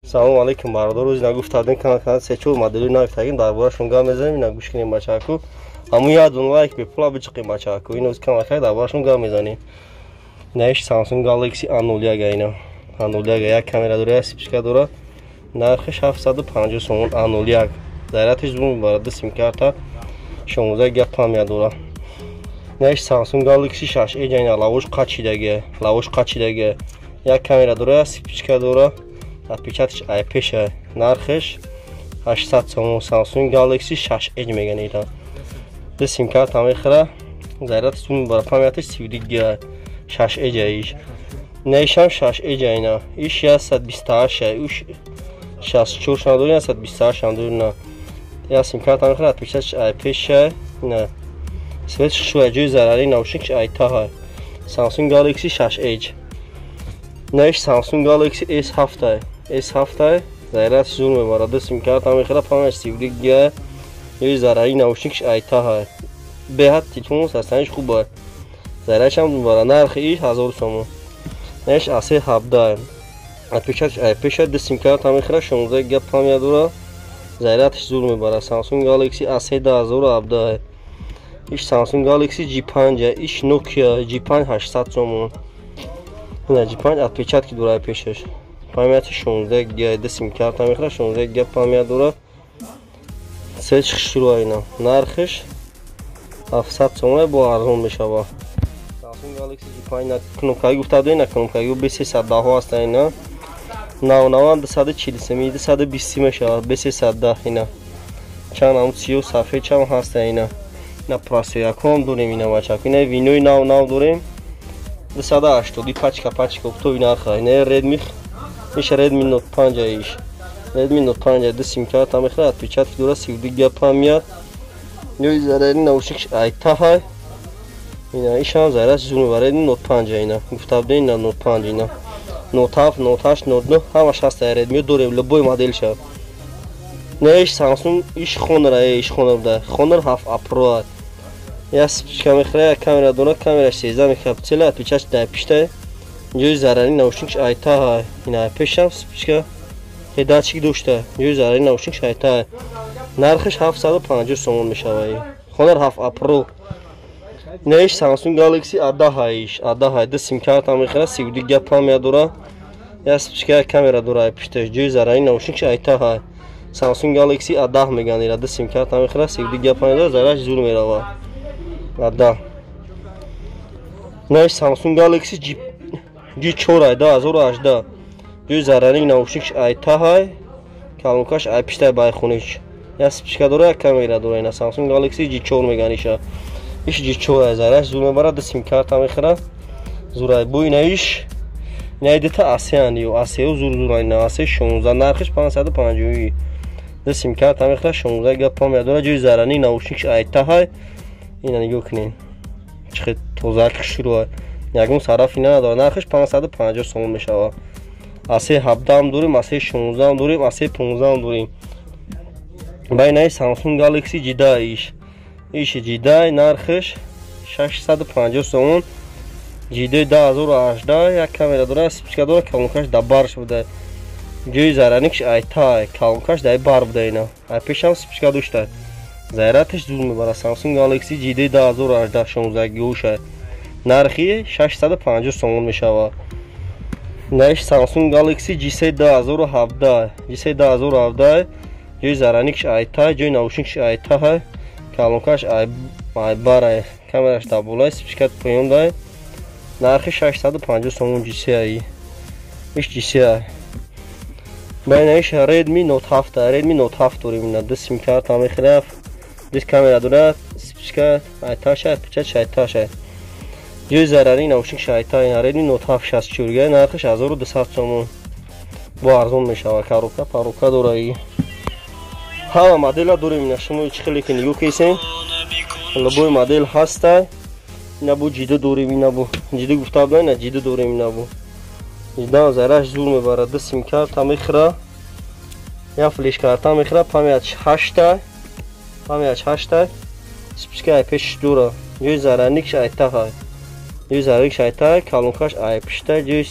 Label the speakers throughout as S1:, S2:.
S1: Салом алейкум, бародар. Рӯзи нагуфтадем, канал се-чор модели навифтагим, дар борашон гап мезанем. Ина гӯш кунем, бачаку. Ҳамун як дун лайк бепула бичиқем, бачаку. Ин оз камакай дар борашон гап мезанем. Ина иш Samsung Galaxy A01, ина A01, як камера дора, як вспышка дора. Нархиш 750 сомон. A01 зарядиш зум мебарад, ду сим-карта, 16 гига память дора. Ина иш Samsung Galaxy 6 Edge, ина лавош қачидаги, лавош қачидаги, як камера дора, як вспышка дора, отпечаток ш ай пеша. Нархиш 800 сомон. Samsung Galaxy 6 Edge меган ира. Ду сим-карта мехӯра, зарядиш зум мебарад, память аш 32 гига. 6 Edge иш. Ина ишам 6 Edge, ина иш 128, уш 64 шам дорем, 128 шам дорем. На як сим-карта мехӯра, отпечаток ш ай пеша. Ина свет шуа, ҷои зарари наушник ш ай таҳа. Samsung Galaxy 6 Edge. Ина иш Samsung Galaxy S7, S7, заряд зур мебарад, ду сим-карта мехӯра, память 32 гига, ҷои зарари наушник ш ай таҳа. Беҳад телефон состояние ш хуба, зарядшам мебарад. Нархи иш 1000 сомон. Ина иш A3 17, отпечаток ш ай пеша, ду сим-карта мехӯра, 16 гига память дора, зарядш зур мебарад. Samsung Galaxy A3 2017. Иш Samsung Galaxy J5, иш Nokia J5, 800 сомон. Ина J5, отпечатки дора пешаш, память 16 гига, ду сим-карта мехӯра, 16 гига память дора, сеч хушрӯ. Ина нархиш 700 сомон, бо арзон мешава. Samsung Galaxy J5, на кнопкаи гуфта дорем, на кнопкаи B310 ҳаста. Ина нав наван 240, 220 мешавад B310. Ина чанд ам сиё, сафед чам ҳаста. Ина ина простой яком дорем, ина, бачаку. Ина винои нав нав дорем, 280 пачка, пачка оптовый нарха. Ина Redmi, иш Redmi Note 5, иш Redmi Note 5, ду сим-карта мехӯрад, отпечатки дора, 32 гига память, ҷои зарари наушник ш ай таҳа. Ина ишам заряд зур мебарад. Redmi Note 5, ина гуфта будем, ина Note 5, ина Note 7, Note 8, Note 9 ҳамаш ҳаста. Redmi дорем, любой модель ша. Ина иш Samsung, иш Honor, иш Honor буда, Honor 7 A Pro, як вспышка мехӯра, як камера дора, камераш 13 мегапиксел, отпечаток дар пишта, ҷои зарари наушник ш ай таҳа. Ина ай пешам вспышка, датчик дошта, ҷои зарари наушник ш ай таҳа. Нархиш 750 сомон мешавад, Honor 7 A Pro. Ина иш Samsung Galaxy A10, иш A10, ду сим-карта мехӯра, 32 гига память дора, як вспышка, як камера дора ай пишташ, ҷои зарари наушник ш ай таҳа. Samsung Galaxy A10 меган ира. Ду сим-карта мехӯра, 32 гига память дора, зарядш зур мерава, A10. Ина иш Samsung Galaxy J4 2018, ҷои зарари наушник ш ай таҳай, колонка ш ай пиштай байхуниш, як вспышка дора, як камера дора. Ина Samsung Galaxy J4 меган иша. Иш J4, зарядш зур мебарад, ду сим-карта мехӯра, зурай бо. Ина иш, ина дита A3 ё A3 зур зур, ина A3 16, нархиш 550, ду сим-карта мехӯра, 16 гига память дора, ҷои зарари наушник ш ай таҳай. Ина нигоҳ кунед, чӣ хел тоза, хушрӯ, ягон сарафи надорад. Нархиш 550 сомон мешавад. A3 17 дорем, A3 16 дорем, A3 15 дорем. Ба инаи Samsung Galaxy J10, иш J10, нархиш 650 сомон. J10 2018, як камера дора, вспышка дора, колонка ш дар барш буда, ҷои зарядник ш ай тай, колонка ш дар бар буда. Ина ай пешам вспышка дошта, зарядш зур мебарад. Samsung Galaxy J10 2018, 16 гига, нархи 650 сомон мешавад. Наиш Samsung Galaxy J3 2017, J3 2017, ҷои зарядник ш ай тай, ҷои наушник ш ай таҳай, колонка ш ай барай, камераш дар болай, вспышка поён дай. Нархи 650 сомон J3 ай. Иш J3 ай. Ба иш Redmi Note 7, Redmi Note 7 дорем. Ина ду сим-карта мехӯрад, ду камера дорад, вспышка ай таша, отпечаток ай таша, ҷои зарари наушник ш ай та. Ина Redmi Note 7 64 гига, нархиш 1200 сомон, бо арзон мешавад. Коробка паробка дора. Ҳама модела дорем. Ина шумо чӣ хеле ки нигоҳ кесем, любой модель ҳаста. Ина бу J2 дорем, ина бу J2 гуфта будам, ина J2 дорем. Ина бу J2, зараш зур мебарад, ду сим-карта мехӯра, як флеш-карта мехӯра, память ҳашта, память ҳашта, вспышка ай пешиш дора, ҷои зарядник ш ай таҳай, ҷои зарядник ш ай таҳай, колонка ш ай пишта, ҷои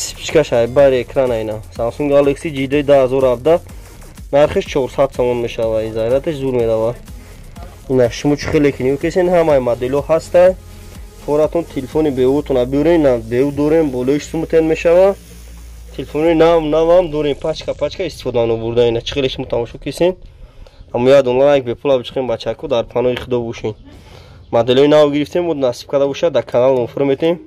S1: Вспышкаш ай бар экран айна. Samsung Galaxy J2 2017 нархиш 400 сомон мешава. И зарядаш зур мерава. Ина шумо чӣ хеле ки нигоҳ ҳамаи моделҳо ҳаста. Форатон телефони беутона биёрен, на беу дорем, болоиш сумутен мешава. Телефони нав навам дорем, пачка пачка истифода бурда. Ина чӣ хеле шумо тамошо кисен. Ҳамо ядон лайк бепула бичиқем бачако, дар паноҳи худо бошин. Моделҳои нав гирифтем, буд насиб карда бошад, дар канал офур метем.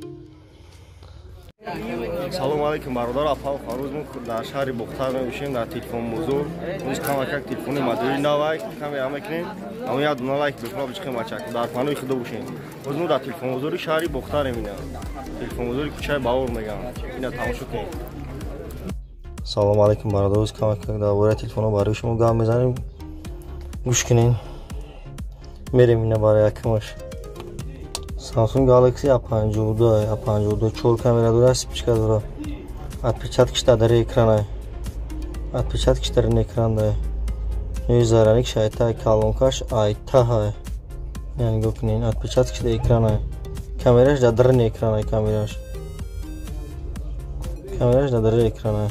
S1: Салом алейкум бародар, апа фаруз мо дар шаҳри Бохтар мебошем, дар телефон бозор. Имрӯз камакак телефони модели навай камера мекунем. Ҳамо як дона лайк бепула бичиқем бачако, дар паноҳи худо бошем. Боз мо дар телефон бозори шаҳри Бохтарем, ина. Телефон бозори кӯчаи Баҳор мегӯям. Ина тамошо кунед. Салом алейкум бародар, имрӯз камакак дар бораи телефонҳо барои шумо гап мезанем. Гӯш кунед. Мерем ина барои якумаш. Samsung Galaxy A52, A52 4 камера дора, вспышка дора. Отпечаткиш дар экран. Отпечаткиш дар экран да. Ё зарядник шайта колонкаш айта ҳай. Яъне нигоҳ кунед, отпечаткиш дар экран. Камераш дар дарун экран камераш. Камераш дар дарун экран.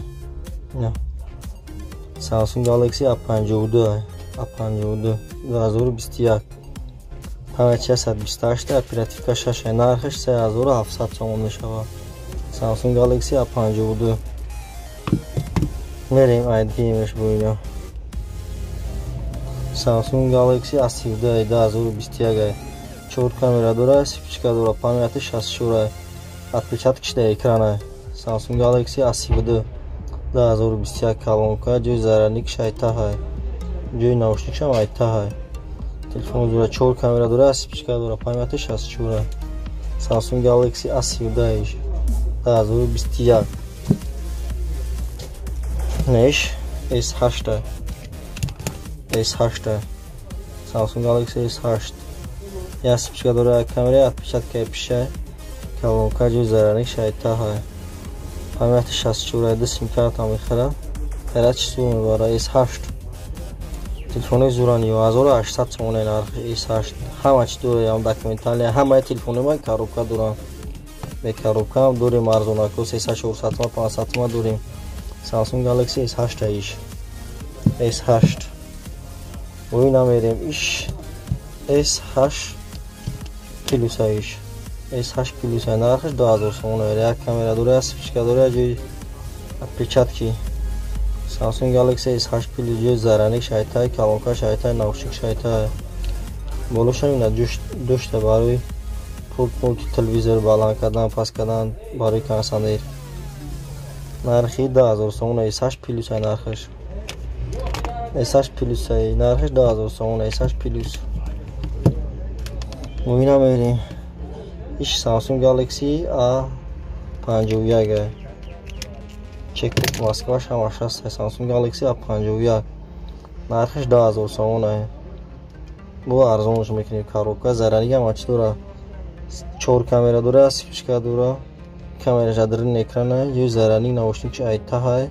S1: Ина. Samsung Galaxy A52, A52 2021. Памяти 128, оперативка 6, нархиш 3700 сомон мешавад. Samsung Galaxy A52. Мерем ID-меш бо ина. Samsung Galaxy A32 2021. 4 камера дора, вспышка дора, памяти 64, отпечаткиш дар экран. Samsung Galaxy A32 2021, колонка, ҷои зарядникш айтаҳай, ҷои наушникшам айтаҳай. Телефон дора, 4 камера дора, вспышка дора, памяти 64. Samsung Galaxy A32 2021. Неш S8, S8 Samsung Galaxy S8. Я вспышка дора, камера, отпечатка пиша, колонка, ҷои зарядник шайтаҳай. Памяти 64, ду сим карта мехарад. Зарядчи сур мебарад. S8. Телефони зурани 1800 сомон нархи S8. Ҳама чи дорад, ҳам документалия, ҳамаи телефони ман коробка доранд. Бе коробка ҳам дорем, арзонако 300, 400 сомон, 500 сомон дорем. Samsung Galaxy S8 иш. S8. Ой намерем иш S8 плюс иш. S8 плюс нархиш 2000 сомон. Як камера дорад, вспышка дорад, ҷои отпечатки. Samsung Galaxy S8 плюс, ҷои зарядник шайтай, колонка шайтай, наушник шайтай. Болошам ина душта барои пульт, мулти телевизор баланд кардан, паст кардан, барои кондиционер. Нархи 2000 сомон S8 плюс нархиш. S8 плюс нархиш 2000 сомон S8 плюс. Мо ина мерем. Иш Samsung Galaxy A51. Чек Москваш ҳамаш ҳаст. Samsung Galaxy A51. Нархиш 10000 сомон. Бо арзонш мекунем. Коробка, зарядник ҳама чи дора. 4 камера дора, вспышка дора. Камераш дар дарун экран, ҷои зарядник, наушник айтаҳай.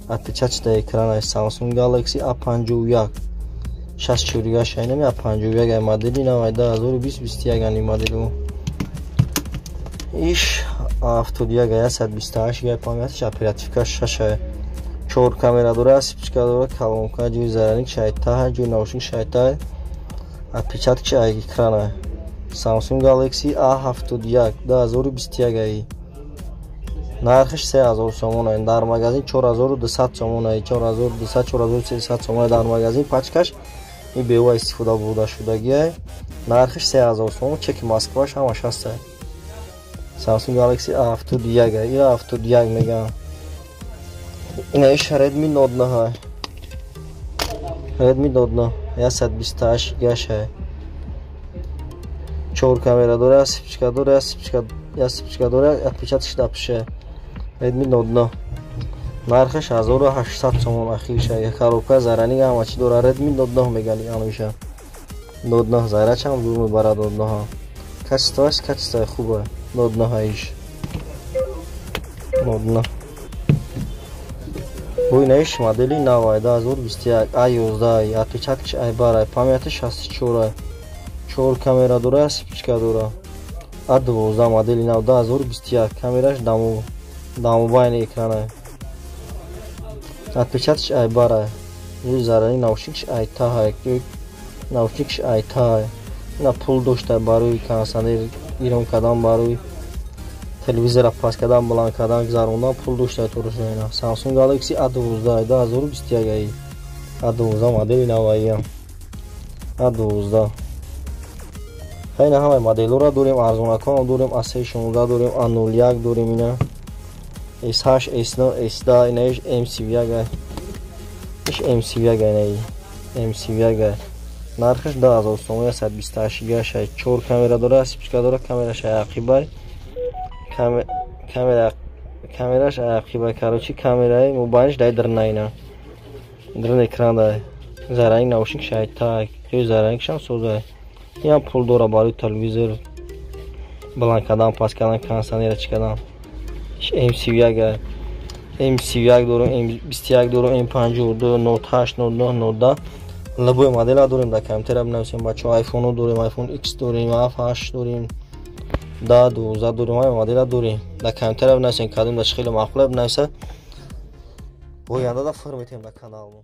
S1: Отпечаток дар экран. Samsung Galaxy A51. 64 шайнами A51 модели нав 2020 ани моделу. Иш A71 128 ГБ памятиш, оперативка 6, 4 камера дора, вспышка дора, колонка, ҷои зарядник шайтаҳай, ҷои наушник шайтаҳай, отпечаткиш ай экран. Samsung Galaxy A71 2021. Нархиш 3000 сомон, дар магазин 4200 сомон, 4200, 4300 сомон дар магазин. Пачкаш ин бева истифода бурда шудагиай. Нархиш 3000 сомон, чеки Москваш ҳамаш ҳаст. Samsung Galaxy A71, ира A71 мегӯям. Ина иш Redmi Note 9. Redmi Note 9 128 ГБ. 4 камера дора, вспышка дора, вспышка дора, отпечаткаш дар пиша. Redmi Note 9. Нархаш 1800 сомон ахирша. Коробка, зарядник ҳама чи дора. Redmi Note 9 мегӯянд ануша. Note 9 зарядча ҳам зур мебарад Note 9. Качествоаш качествои хубе. Note 9 иш. Note 9. Бо ина иш модели нав 2021 A11, отпечаткиш ай барай, памяти 64, 4 камера дора, вспышка дора. A12 модели нав 2021, камераш даму. Дар мобайни экрана. Отпечаток ш айбара. Зарани наушник ш айтаҳай. Наушник ш айтаҳай. Ина пул дошта барои кондиционер ирон кардан, барои телевизора паст кардан, баланд кардан, гузарондан пул дошта туруша ина. Samsung Galaxy A12 2021 ай. A12 модели наваия. A12. Хайна ҳамаи моделҳоро дорем, арзонакон дорем, A16 дорем, A01 дорем ина. S8, S9, S10, ина M31 ай. Иш M31 ай, M31 ай. Нархаш 10000 сомон, 128 гигаш, 4 камера дора, спичка дора, камераш ақибай. Камераш ақибай, короче, камераи мобайлш дай дрна ина. Дрна экран дай. Заранг наушник шай так, заранг шам созай. Ин пул дора барои телевизор баланд кардан, паст кардан, кондиционера чӣ кардан. M31 ай. M31 дорем, M21 дорем, M52, Note 8, Note 9, Note 10. Любой модела дорем, дар компютера бинависем бачаҳо. iPhone дорем, iPhone X дорем, 8 дорем, 10, 12 дорем, ҳама модела дорем. Дар компютера бинависем, кадом дар хеле маъқула бинависа. Оянда да фир метем дар каналмо.